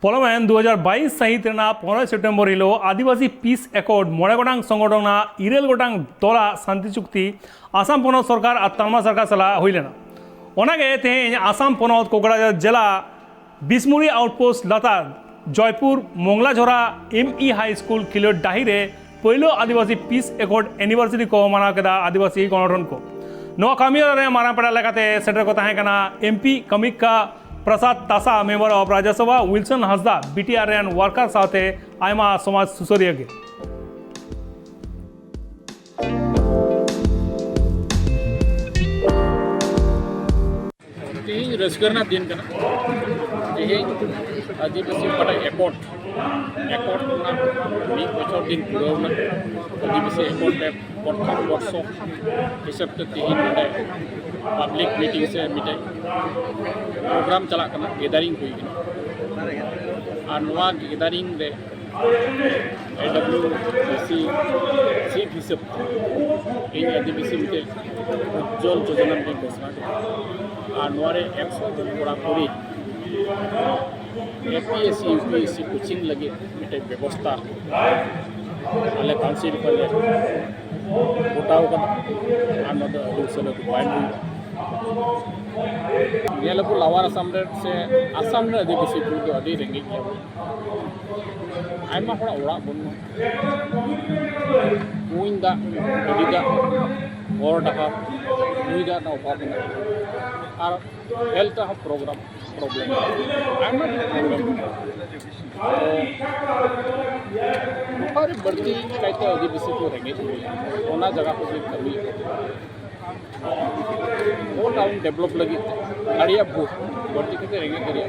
पलमेन 2022 सहित 15 सेप्टेम्बर हिलो आदिवासी piece accord 5 गोटांग संगठन 8 गोटांग दला शांति चुक्ति आसाम पनत सरकार और तालमा सरकार सला हुई लेना। ओनागे तेहें आसाम पनत कोकराझार जिला बिसमुरी आउटपोस्ट लातार Jaipur Manglajhora ME high school खिलोड डाही रे पहिलो आदिवासी पीस एकॉर्ड एनिवर्सरी को मनाव केदा आदिवासी गणठन को। नोआ कामी रे मारांग पेड़ा लेकाते सेटर को ताहें कना MP Kamakhya Prasad Tasa member of Rajya Sabha Wilson Hansda BTR rain worker साथे आयमा समाज सुसरिया के। तेहें रसका रना दिन कना। तेहें आदिवासी ओकाटा एकॉर्ड एकॉर्ड रना 1 बछर दिन पुरावना। आदिवासी एकॉर्ड रे प्रथम वर्ष हिसाब ते तेहें नोडे पब्लिक मीटिंग से मिटे प्रोग्राम चला कना गेदारिंग हुई कना। और नोआ गेदारिंग रे AWBC chief हिसाब इन आदिवासी मिटे उज्ज्वल योजना मिटे घोषणा केदा। और नोआ रे 100 जन कोड़ा कुड़ी APSC UPSC coaching लगे मिटे व्यवस्था आले काउंसिल खले गोटाव कना। और नोआ दो आदि उसारा रूपायन हुई नेलको लावार आसाम रे से आसाम रे आदिवासी को दो आदि रेंगे गया आयमा होड़ा ओड़ा बनुआ कुइन दा गडी दा हर डहार नुई दा ना अभाव मेना और हेल्थ हा प्रोग्राम प्रॉब्लम आयमा प्रॉब्लम तो ओकारे बढ़ती कायते आदिवासी को रेंगे ओना जगह को भी कमी वो टाउन डेवलप लगी गाड़िया भूत बढ़ती कहते रेंगे करिया।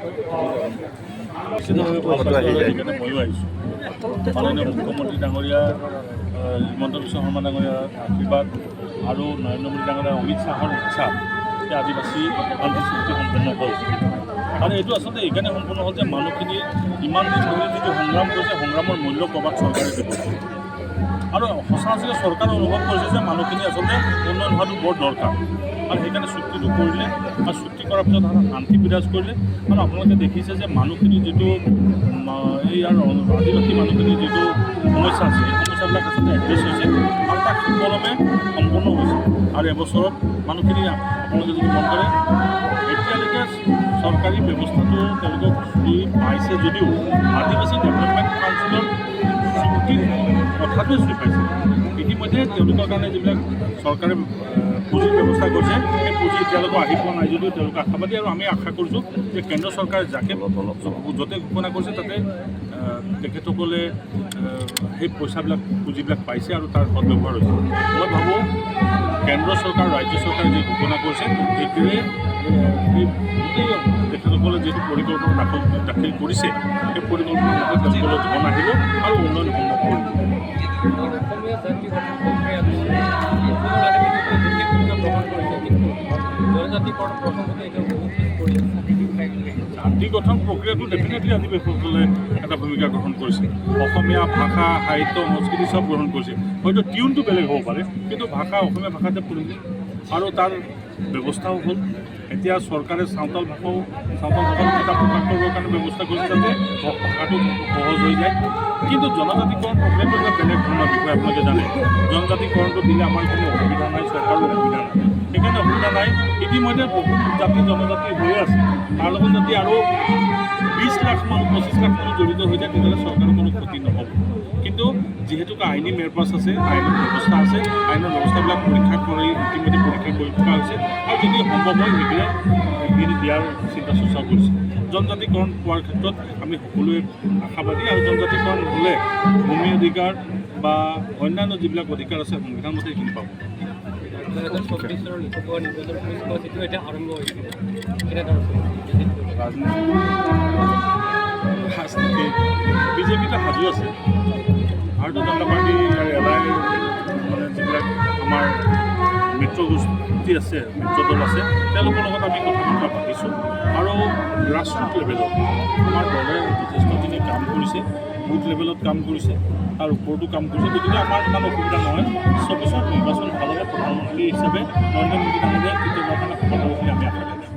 সেইকাৰণে ময়ো আহিছোঁ। মাননীয় মুখ্যমন্ত্ৰী ডাঙৰীয়া হিমন্ত বিশ্ব শৰ্মা ডাঙৰীয়াৰ আশীৰ্বাদ আৰু নৰেন্দ্ৰ মোদী ডাঙৰীয়া অমিত শ্বাহৰ ইচ্ছা যে আদিবাসী শান্তি চুক্তি সম্পন্ন হ'ল। আৰু এইটো আচলতে এইকাৰণে সম্পূৰ্ণ হ'ল যে মানুহখিনি ইমান দিন ধৰি যিটো সংগ্ৰাম কৰিছে, সংগ্ৰামৰ মূল্য ক'ৰবাত চৰকাৰে দিব আৰু সঁচা সঁচাকৈ চৰকাৰে অনুভৱ কৰিছে যে মানুহখিনি আচলতে উন্নয়ন হোৱাটো বৰ দৰকাৰ আৰু সেইকাৰণে চুক্তিটো কৰিলে আৰু চুক্তি কৰাৰ পিছত শান্তি বিৰাজ কৰিলে। আৰু আপোনালোকে দেখিছে যে মানুহখিনি যিটো এই ইয়াৰ আদিবাসী মানুহখিনিৰ যিটো সমস্যা আছে, সেই সমস্যাবিলাক আচলতে এড্ৰেছ হৈছে আৰু তাক সুকলমে সম্পূৰ্ণ হৈছে। আৰু এবছৰত মানুহখিনি আপোনালোকে যদি মন কৰে, এতিয়ালৈকে চৰকাৰী ব্যৱস্থাটো তেওঁলোকক চুই পাইছে যদিও আদিবাসী ডেভেলপমেণ্ট কাউন্সিলৰ চুক্তিৰ কথাটোৱে চুই পাইছে। ইতিমধ্যে তেওঁলোকৰ কাৰণে যিবিলাক চৰকাৰে পুঁজিৰ ব্যৱস্থা কৰিছে, সেই পুঁজি এতিয়ালৈকে আহি পোৱা নাই যদিও তেওঁলোকে আশাবাদী। আৰু আমি আশা কৰিছোঁ যে কেন্দ্ৰ চৰকাৰে যাকে য'তে ঘোষণা কৰিছে তাতে তেখেতসকলে সেই পইচাবিলাক পুঁজিবিলাক পাইছে আৰু তাৰ সদব্যৱহাৰ হৈছে। মই ভাবোঁ কেন্দ্ৰ চৰকাৰ ৰাজ্য চৰকাৰে যি ঘোষণা কৰিছে সেইটোৱে সেই গোটেই তেখেতসকলে যিটো পৰিকল্পনা দাখিল কৰিছে, সেই পৰিকল্পনাৰ মতে তেওঁলোকলৈ ধন আহিব আৰু উন্নয়ন সম্ভৱ কৰিব। অসমীয়া জাতি গঠন প্ৰক্ৰিয়াত অসমৰ আদিবাসীসকলে বিশেষ ভূমিকা গ্ৰহণ কৰিছে, কিন্তু জনজাতিকৰণ প্ৰসংগত এতিয়াও বহু পিছ পৰি আছে। জাতি গঠন প্ৰক্ৰিয়াটো ডেফিনেটলি আদিবাসীসকলে এটা ভূমিকা গ্ৰহণ কৰিছে। অসমীয়া ভাষা সাহিত্য সংস্কৃতি চব গ্ৰহণ কৰিছে। হয়তো টিউনটো বেলেগ হ'ব পাৰে, কিন্তু ভাষা অসমীয়া ভাষাতে পঢ়িলে আৰু তাৰ ব্যৱস্থাও হ'ল। এতিয়া চৰকাৰে চাওঁতাল ভাষাত কিতাপ প্ৰকাশ কৰিবৰ কাৰণে ব্যৱস্থা কৰিছে যাতে ভাষাটো সহজ হৈ যায়। কিন্তু জনজাতিকৰণ প্ৰক্ৰিয়াটো এটা বেলেগ ধৰণৰ বিষয়, আপোনালোকে জানে। জনজাতিকৰণটো দিলে আমাৰ কোনো অসুবিধা নাই, চৰকাৰো অসুবিধা নাই, সেইকাৰণে অসুবিধা নাই। ইতিমধ্যে বহুত জাতি জনজাতি হৈয়ে আছে, তাৰ লগত যদি আৰু 20 লাখ মানুহ 25 লাখ মানুহ জড়িত হৈ যায়, তেতিয়াহ'লে চৰকাৰৰ কোনো ক্ষতি নহ'ব। কিন্তু যিহেতুকে আইনী মেৰপাছ আছে, আইনৰ ব্যৱস্থা আছে, আইনৰ ব্যৱস্থাবিলাক পৰীক্ষা কৰি ইতিমধ্যে পৰীক্ষা কৰি থকা হৈছে আৰু যদি সম্ভৱ হয় শীঘ্ৰে সেইখিনি দিয়াৰ চিন্তা চৰ্চা কৰিছে। জনজাতিকৰণ পোৱাৰ ক্ষেত্ৰত আমি সকলোৱে আশাবাদী আৰু জনজাতিকৰণ হ'লে ভূমি অধিকাৰ বা অন্যান্য যিবিলাক অধিকাৰ আছে সংবিধান মতে সেইখিনি পাব। 2024ৰ লোকসভা নিৰ্বাচনৰ কুচকাৱাজ এইটো এতিয়া আৰম্ভ হৈছে, কেনেধৰণৰ ৰাজনীতি ৰাজনীতি বিজেপিতে সাজু আছে। ভাৰতীয় জনতা পাৰ্টী ইয়াৰ এলাই মানে যিবিলাক আমাৰ মিত্ৰগোষ্ঠী আছে, মিত্ৰ দল আছে, তেওঁলোকৰ লগত আমি কথা বতৰা পাতিছোঁ আৰু গ্ৰাছৰুট লেভেলত আমাৰ দলে যথেষ্টখিনি কাম কৰিছে, বুথ লেভেলত কাম কৰিছে, তাৰ ওপৰতো কাম কৰিছে। গতিকে আমাৰ ইমান অসুবিধা নহয়। 24ত নিৰ্বাচন ভাল হ'লে প্ৰধানমন্ত্ৰী হিচাপে নৰেন্দ্ৰ মোদী ডাঙৰীয়াই তৃতীয়বাৰৰ কাৰণে সফল হ'ব বুলি আমি আশা কৰোঁ।